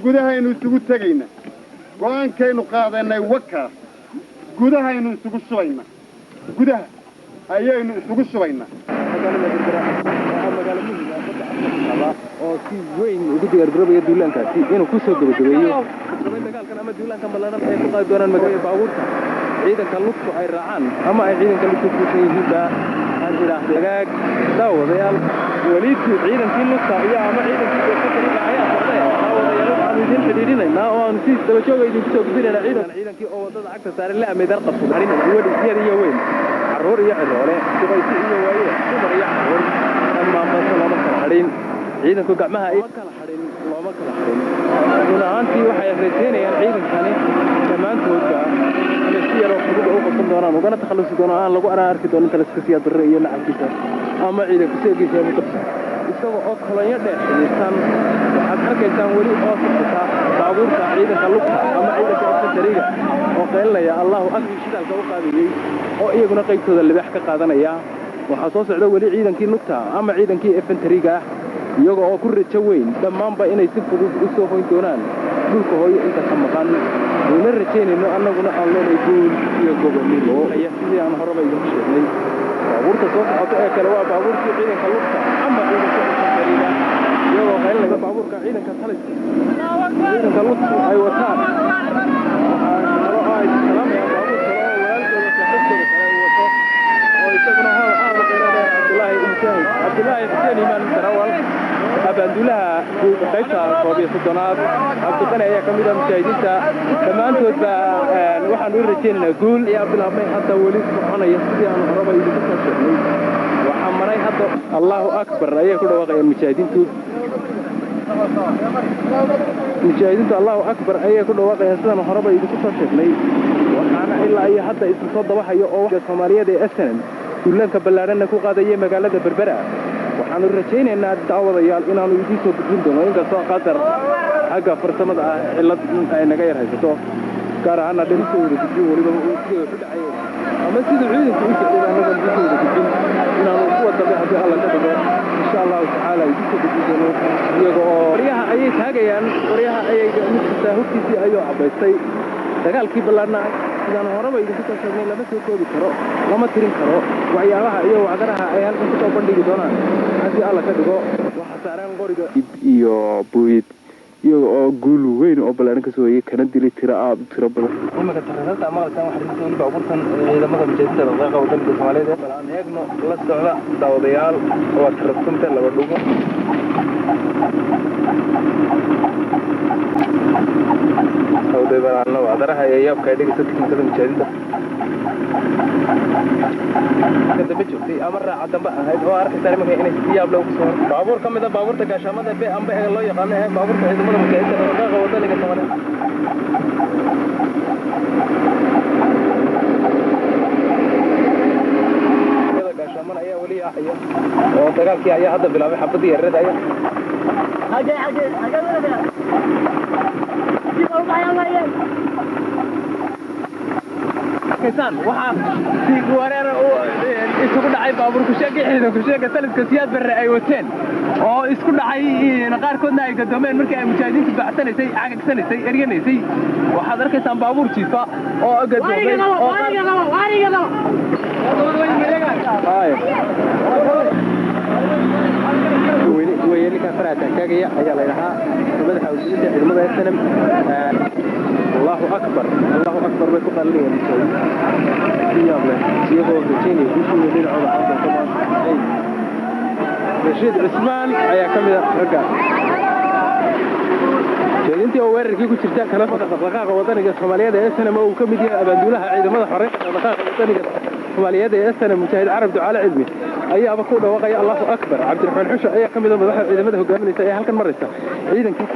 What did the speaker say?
Gudahaynu isugu tegaynaa. Go'aankaynu qaadanay wakaa, gudahaynu isugu shubaynaa, gudaha ayaynu isugu shubaynaa. Magaalada Berbera oo magaalo muhiim ah badda Afrika oo si weyn ugu diyaargaroobaya duulaankaasi inuu ku soo gabagabeeyo dagaalkan ama duulaankan ballaaran ay ku qaadi doonaan magaalada. Baabuurta ciidanka lugtu ay raacaan ama ay ciidanka lugtu fuushan yihiinba aan idhaahdo. Hagaag daawadayaal, welitu ciidankii lugta iyo ama ciidankii infantryga ayaa socday. Daawadayaal, waxaanu idin xidhiidhinaynaa oo aanu si dabajooga idinku soo gudbinaynaa ciidankii oo wadada cagta saaran la ameydar qabsaday, yar iyo weyn, carruur iyo ciroole, duqaysi iyo waaye, dumar iyo carruur, dhammaanba looma kala hadhin. Ciidanku gacmaha ay kala hadhin, looma kala hadhin. Run ahaantii waxay rajaynayaan ciidankani dhammaantoodba inay si yaroo fudud u qabsan doonaan ugana takhallusi doonaan, aan lagu arki doonin taliska Siyaad Barre iyo nacabkiisa ama ciidanku seegiisa isaga oo kolonyo dheer xidhiidhsan. Waxaad arkaysaan weli oo socota baabuurta ciidanka lugta ama ciidanka infantryga oo qaylinaya Allahu akbar, shidaalka u qaadayey oo iyaguna qaybtooda libaax ka qaadanaya. Waxaa soo socda weli ciidankii lugta ama ciidankii infantryga ah, iyaga oo ku rajo weyn dhammaanba inay si fudud u soo hoyn doonaan dhulka hooyo inta ka maqan. Wayna rajaynayno annaguna aan leenahay guul iyo gobonnimo. Sidii aan horeba idinku sheegnay, baabuurta soo socota ee kale waa baabuurkii ciidanka lugta ama ciidanka infantryga, iyagoo qaylinaya baabuurka ciidanka taliska ciidanka lugtu ay wataan. Waxaa kale oo ay salaamayaan baabuur kale oo walaalkooda, saaxiibkooda kale uu wato oo isaguna hool aad u qiimo dheer, Cabdulaahi Mujaahid Cabdulaahi Xuseen Imaan Darawal, abaanduulaha guud qaybta 31aad. Cabdiqani ayaa ka mid ah mujaahidiinta. Dhammaantoodba waxaanu u rajaynaynaa guul. Ayaa bilaabmay hadda, weli soconaya. Sidii aanu horeba idinku soo sheegnay, waxaa maray hadda Allahu akbar ayay ku dhawaaqayaan mujaahidiintu. Mujaahidiintu Allahu akbar ayay ku dhawaaqayaan, sidaan horeba idinku soo sheegnay. Waxaana ilaa iyo hadda isla soo dabahayo oo Soomaaliyeed ee SNM duulaanka ballaadhanna ku qaadayay magaalada Berbera. Waxaanu rajaynaynaa, daawadayaal, inaanu idiin soo gudbin doono, inkastoo qadar xagga farsamada ah cillad ay naga yar haysato, gaar ahaana dhin soo wada gudbin weliba sidii wax u dhacayeen ama siduu ciidanku u socday annagoon idiin soo wada gudbin, inaanu kuwa dambe haddii Alla ka dhigo insha Allahu tacaala idiin soo gudbin doono. Iyaga oo qoryaha ayay taagayaan, qoryaha ayay mid kastaa hubkiisii ayuu cabaystay. Dagaalkii ballaadhnaa, sidaan horeba idinku soo sheegnay, lama soo koobi karo, lama tirin karo waxyaabaha iyo wacdaraha ay halkan kusoo bandhigi doonaan haddii Alla ka dhigo. Waxaa saaran qoriga iyo booyad, iyaga oo guul weyn oo ballaaran ka soo hoyay kana dilay tiro aada u tiro badan. Iminka tarasata maqalkan waxaa ridaysa weli baabuurtan ciidamada mujaahidiinta dhaqdhaqaaqa waddanka Soomaaliyeed. Bal aan eegno, la socda daawadayaal, waa tarasanta laba dhugo hawday. Wacdaraha iyo yaabka ay dhigayso tiknikada mujaahidiinta ka dambe joogtay ama raaca dambe ahayd oo arkaysaa iminka inay si yaab leh ugu soo baabuur ka mid a baabuurta gaashaamada be amba ega loo yaqaano ee baabuurta ciidamada mujaahidiinta dhaqdhaqaaqa wadaniga Soomaaliyeed. Gaashaaman ayaa weli yaacaya oo dagaalkii ayaa hadda bilaabay, xabadii yareed ayaa arkaysaan. Waxaa si wareer isugu dhacay baabuur kusheega ciidan kusheega taliska Siyaad Barre ay wateen oo isku dhacay, qaarkoodna ay gadoomeen markii ay mujaahidiintu bacsanaysay, cagagsanaysay, eryanaysay. Waxaad arkaysaan baabuur jiifa oo gadoomay oo weye. Ninkaa faraha taagtaagaya ayaa la yidhahaa madaxa ugulinta ciidamada SNM. Allahu akbar, Allahu akbar bay ku qalinayaan mujaahidiinta si yaab leh, iyagoo rajaynaya guushooda dhinacooda aan doonto maanta. Rashiid Cusmaan ayaa ka mid ah ragga mujaahidiintii oo weerarkii ku jirta kala dhaqdhaqaaqa wadaniga Soomaaliyeed ee SNM, oo uu ka mid yahay abaanduulaha ciidamada xoreynta dhaqdhaqaaqa wadaniga Soomaaliyeed ee SNM, Mujaahid Carab Ducaale Cilmi, ayaaba ku dhawaaqaya Allahu akbar. Cabdiraxmaan Xusho ayaa ka mid ah madaxda ciidamada hogaaminaysa ee halkan maraysa ciidankii.